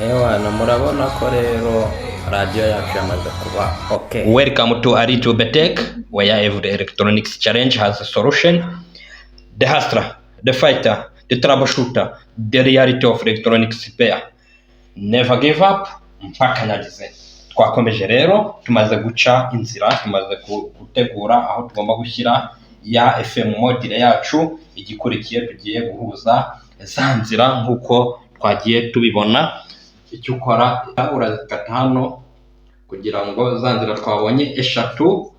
Ewana, murabona ko rero radiyo yacu yamaze kuba okay. Welcome to Aritube Tech, where every electronics challenge has a solution. The hustler, the fighter, the troubleshooter, the reality of electronics repair. Never give up, mpaka nyagize. Twakomeje rero, tumaze guca inzira, tumaze gutegura aho tugomba gushyira ya FM module yacu. Igikurikiye, tugiye guhuza za nzira nk'uko twagiye tubibona. Icyo ukora, urazikata hano kugira ngo za nzira twabonye eshatu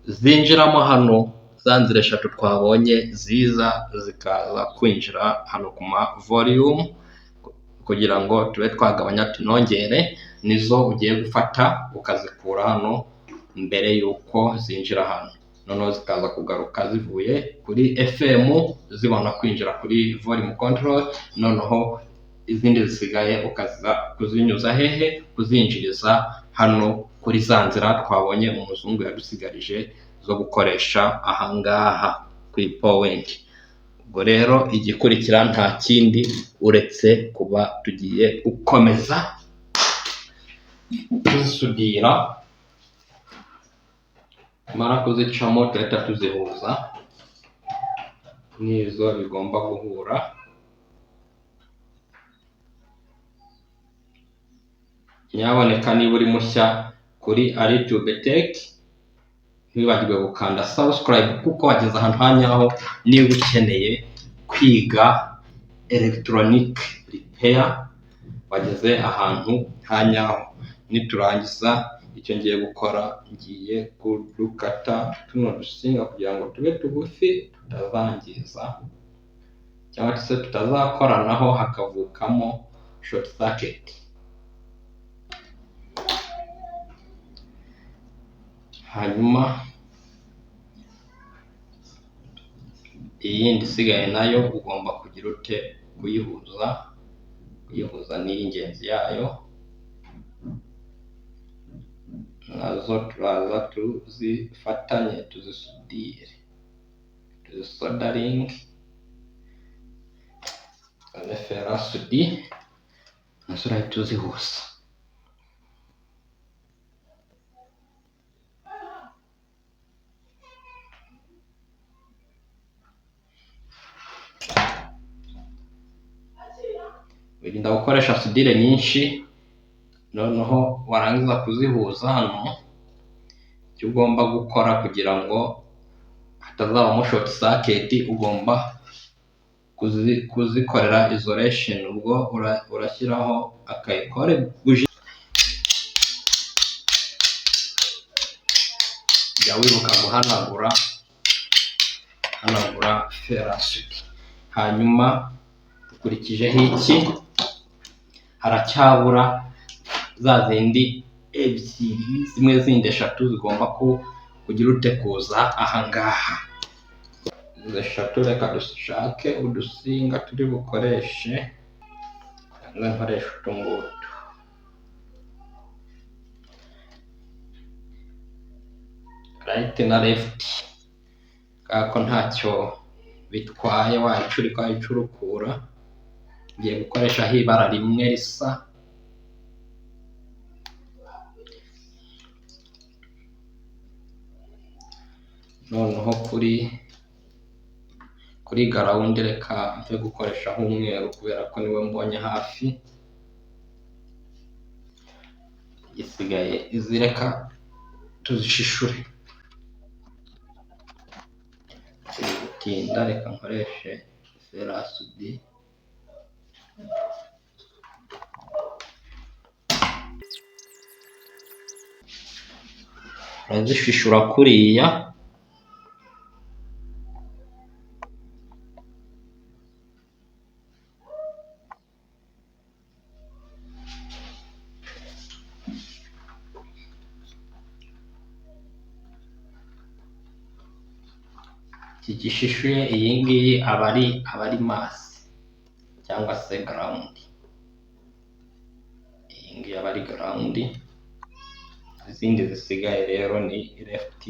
zinjiramo hano, za nzira eshatu twabonye ziza zikaza kwinjira hano ku ma volume, kugira ngo tube twagabanya tunongere. Nizo ugiye gufata ukazikura hano mbere y'uko zinjira hano, noneho zikaza kugaruka zivuye kuri FM zibona kwinjira kuri volume control. Noneho izindi zisigaye ukaza kuzinyuza hehe? Kuzinjiriza hano kuri za nzira twabonye umuzungu yadusigarije zo gukoresha ahangaha ku point. Ubwo rero igikurikira nta kindi uretse kuba tugiye gukomeza tuzisudira. Tumara kuzicamo, tuhita tuzihuza n'izo bigomba guhura. Nyaboneka, niba uri mushya kuri Aritube Tech, ntiwibagirwe gukanda subscribe, kuko wageze ahantu hanyaho. Niba ukeneye kwiga electronic repair, wageze ahantu hanyaho. Niturangiza, icyo ngiye gukora, ngiye kudukata tuno dusinga kugira ngo tube tugufi, tutazangiza cyangwa se tutazakoranaho hakavukamo short circuit. Hanyuma iyindi isigaye nayo ugomba kugira ute? Kuyihuza, kuyihuza n'iyi ngenzi yayo. Nazo turaza tuzifatanye, tuzisudire, tuzisodaringe fer à souder, nazo urahita uzihuza. Wirinda gukoresha soudure nyinshi. Noneho warangiza kuzihuza hano, icyo ugomba gukora kugira ngo hatazabamo short circuit, ugomba kuzikorera isolation. Ubwo urashyiraho akayikore buji. Jya wibuka guhanagura, hanagura fer à souder. Hanyuma dukurikijeho iki? Haracyabura za zindi ebyiri, zimwe zindi eshatu zigomba kugira ute? Kuza ahangaha. Izi eshatu, reka dushake udusinga turi bukoreshe. Nze nkoresha utu ngutu. Right na left, kubera ko ntacyo bitwaye, wayicurika, wayicurukura. Ngiye gukoreshaho ibara rimwe risa. Noneho kuri ground, reka mve gukoreshaho umweru kubera ko niwe mbonye hafi. Isigaye izi, reka tuzishishure. Ziri gutinda, reka nkoreshe fer à souder. Urazishishura kuriya. Iki gishishuye, iyi ngiyi aba ari mass cyangwa se ground. Iyi ngiyi aba ari ground. Izindi zisigaye rero ni left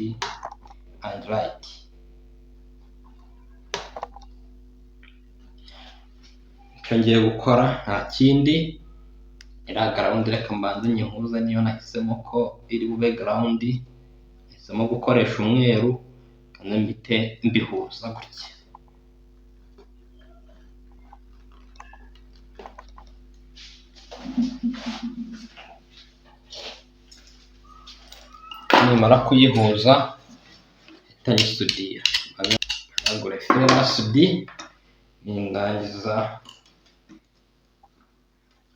and right. Icyo ngiye gukora nta kindi. Iriya ground reka mbanze nyihuze niyo nahisemo ko iri bube ground, nahisemo gukoresha umweru, kandi mpite mbihuza gutya. Nimara kuyihuza mpita nyisudira, mpanagure ferasudi, nindangiza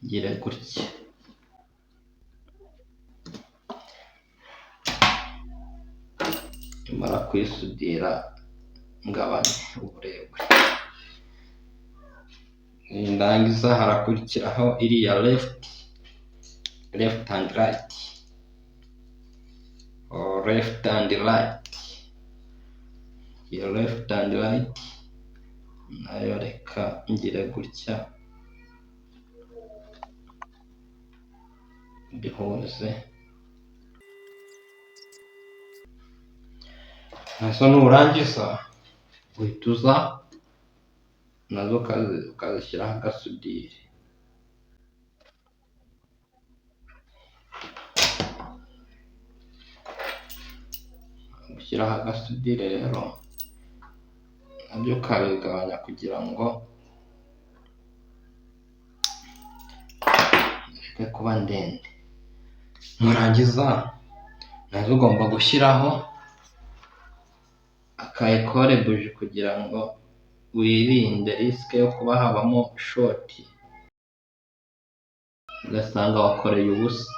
ngire gutya. Nimara kuyisudira ngabanye uburebure, nindangiza harakurikiraho iriya left and right, left and right, iyo left and right nayo reka ngire gutya mbihuze. Nazo nurangiza uhita uza nazo ukazishyiraho agasudire. Gushyiraho agasudire rero nabyo ukabigabanya kugira ngo ireke kuba ndende. Nurangiza nazo ugomba gushyiraho aka ekore buji kugira ngo wirinde risque yo kuba habamo short, ugasanga wakoreye ubusa.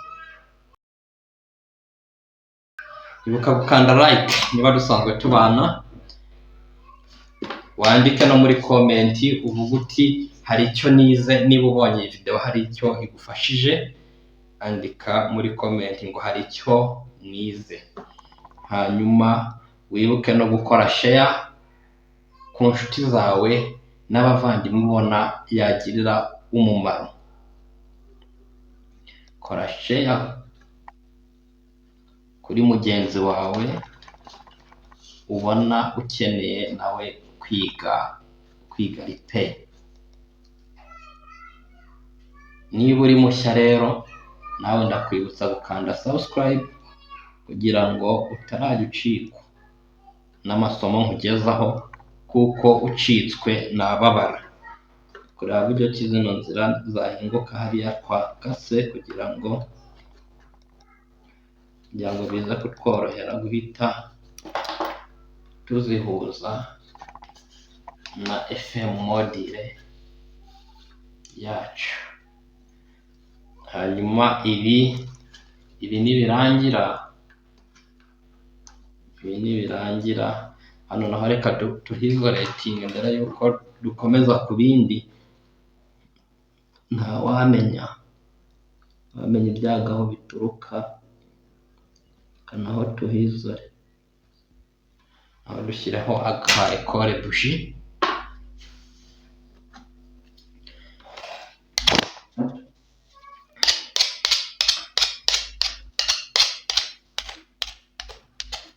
Ibuka gukanda like niba dusanzwe tubana, wandike no muri comment uvuge uti hari icyo nize, niba ubonye iyi video hari icyo igufashije, andika muri comment ngo hari icyo nize. Hanyuma wibuke no gukora share ku nshuti zawe n'abavandimwe ubona yagirira umumaro. Kora share kuri mugenzi wawe ubona ukeneye nawe kwiga repair. Niba uri mushya rero nawe ndakwibutsa gukanda subscribe kugira ngo utarajya ucikwa n'amasomo nkugezaho, kuko ucitswe nababara. Kureba buryo ki zino nzira zahinguka hariya twakase kugira ngo bize kutworohera guhita tuzihuza na FM module yacu. Hanyuma ibi nibirangira, hano naho reka tuhizoletinge mbere yuko dukomeza ku bindi, ntawamenya ibyago aho bituruka, reka naho tuhizore, aho dushyiraho aka ekore buji.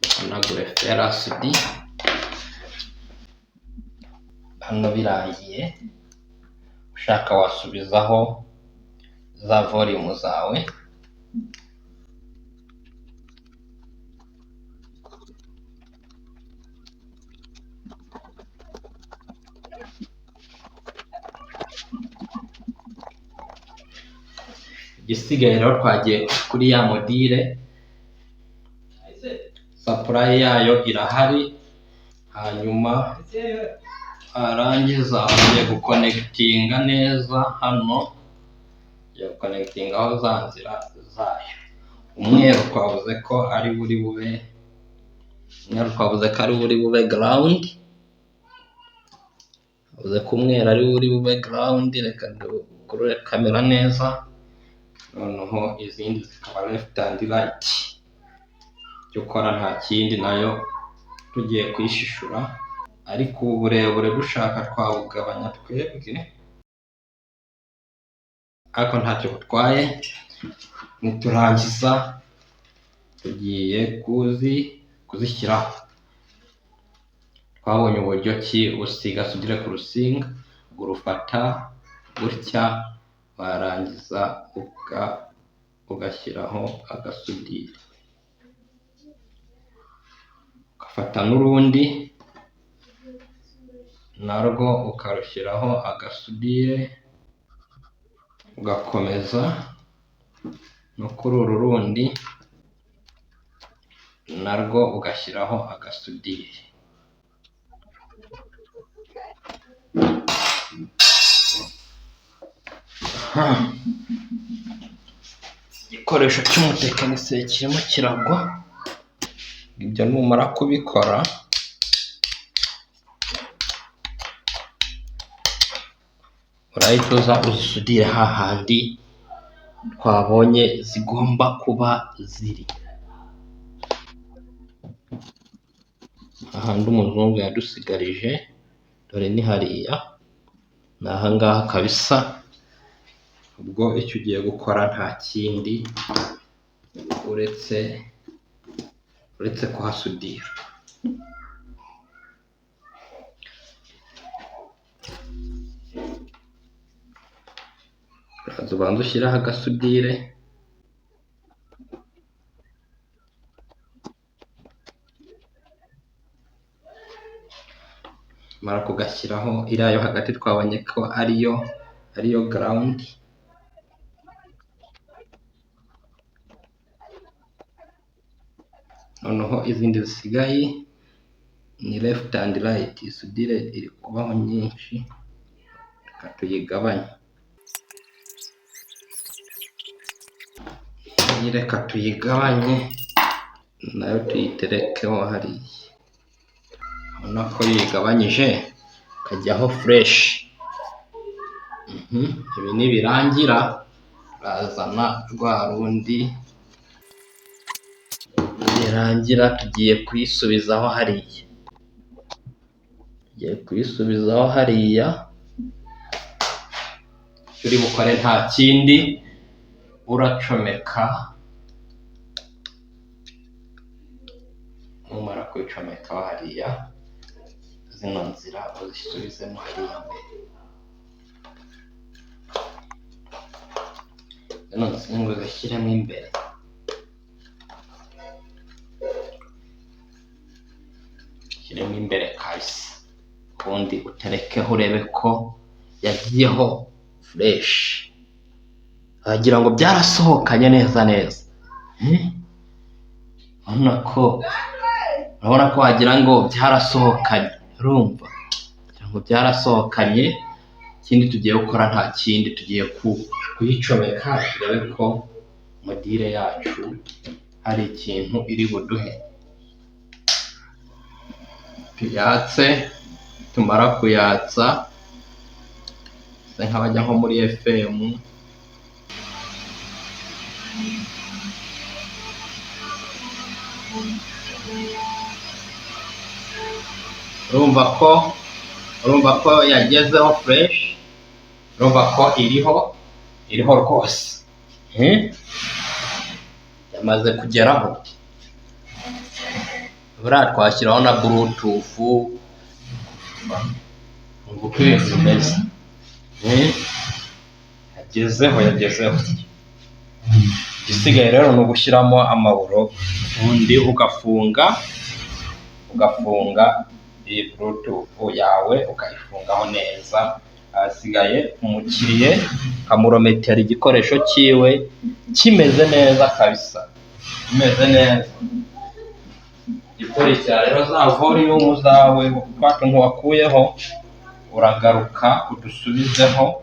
Duhanagure ferasidi, hano birangiye, ushaka wasubizaho za volume zawe. Igisigaye rero twagiye kuri ya module, supply yayo irahari, hanyuma arangiza ugiye gukonekitinga neza hano, ugiye gukonekitinga aho za nzira zayo. Umweru twavuze ko ari buri bube, umweru twavuze ko ari buri bube ground, twavuze ko umweru ari buri bube ground. Reka dukurure kamera neza, noneho izindi zikaba left and right. Icyo ukora nta kindi, nayo tugiye kuyishishura, ariko ubu burebure dushaka twabugabanya twebwe, ariko ntacyo butwaye. Niturangiza tugiye kuzishyiraho. Twabonye uburyo ki usiga sudire ku rusinga, urufata gutya Warangiza ugashyiraho agasudire, ugafata n'urundi narwo ukarushyiraho agasudire, ugakomeza no kuri uru rundi narwo ugashyiraho agasudire. Igikoresho cy'umutekinisiye kirimo kiragwa, ibyo numara kubikora urahita uza uzisudire hahandi twabonye zigomba kuba ziri, hahandi umuzungu yadusigarije, dore ni hariya, ni ahangaha kabisa. Ubwo icyo ugiye gukora nta kindi uretse kuhasudira. Uraza ubanza ushyireho agasudire, mara kugashyiraho iriya yo hagati twabonye ko ariyo ground. Noneho izindi zisigaye ni left and right, isudire iri kubaho nyinshi, reka tuyigabanye. Iyi reka tuyigabanye nayo tuyiterekeho hariya. Urabona ko iyo uyigabanyije ikajyaho fresh. Ibi nibirangira urazana rwa rundi, nibirangira tugiye kuyisubizaho hariya, tugiye kuyisubizaho hariya. Icyo uri bukore nta kindi, uracomeka, numara kuyicomekaho hariya, zino nzira uzisubizemo hariya mbere, zino nsinga uzishyiremo imbere. Ushyiremo imbere kabisa, ubundi uterekeho urebe ko yagiyeho fresh, wagira ngo byarasohokanye neza neza. Urabona ko wagira ngo byarasohokanye, urumva wagira ngo byarasohokanye. Ikindi tugiye gukora nta kindi, tugiye kuyicomeka turebe ko module yacu hari ikintu iri buduhe. Tuyatse, tumara kuyatsa se nk'abajya nko muri FM, urumva ko yagezeho fresh, urumva ko iriho rwose. Yamaze kugeraho. Buriya twashyiraho na bluetooth, umva uko ibintu bimeze. Yagezeho, yagezeho. Igisigaye rero ni ugushyiramo amaburo, ubundi ugafunga iyi bluetooth yawe, ukayifungaho neza. Ahasigaye umukiriye ukamurometera igikoresho cyiwe kimeze neza kabisa, kimeze neza. Igikurikira rero za volume zawe, twa tuntu wakuyeho, uragaruka udusubizeho.